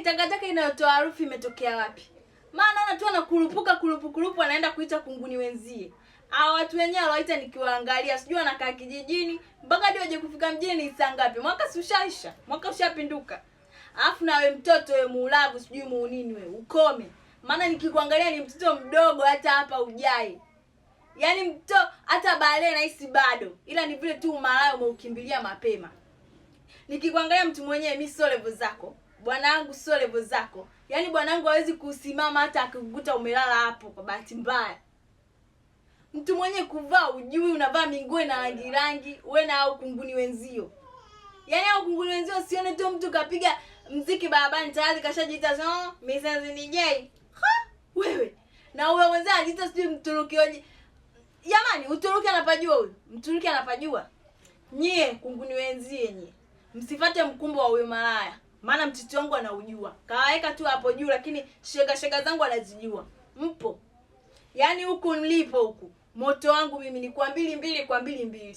Takataka inayotoa harufu imetokea wapi? Maana naona tu anakurupuka kurupukurupu anaenda kuita kunguni wenzie. Hawa watu wenyewe aloita nikiwaangalia, sijui wanakaa kijijini mpaka hadi waje kufika mjini ni saa ngapi? Mwaka si ushaisha, mwaka ushapinduka. Alafu na we mtoto we muulavu sijui muunini we ukome. Maana nikikuangalia ni mtoto mdogo hata hapa ujai. Yaani mto hata balee nahisi bado, ila ni vile tu umalaya umeukimbilia mapema. Nikikuangalia mtu mwenyewe, mi sio level zako bwanangu, sio level zako. Yaani bwanangu hawezi kusimama hata akikukuta umelala hapo kwa bahati mbaya. Mtu mwenye kuvaa ujui, unavaa minguo na rangi rangi, we na au kunguni wenzio. Yaani au kunguni wenzio, sione tu mtu kapiga mziki barabarani tayari kashajiita so misenzi ni jei. Ha, wewe na huyo mwenzio anajiita sijui Mturuki oje. Jamani, Uturuki anapajua huyu. Mturuki anapajua. Nyie kunguni wenzie nyie. Msifate mkumbo wa huyo malaya. Maana mtiti wangu anaujua. Kawaweka tu hapo juu lakini shega shega zangu anazijua. Mpo. Yaani huku nilipo huku. Moto wangu mimi ni kwa 2 2 kwa 2 2.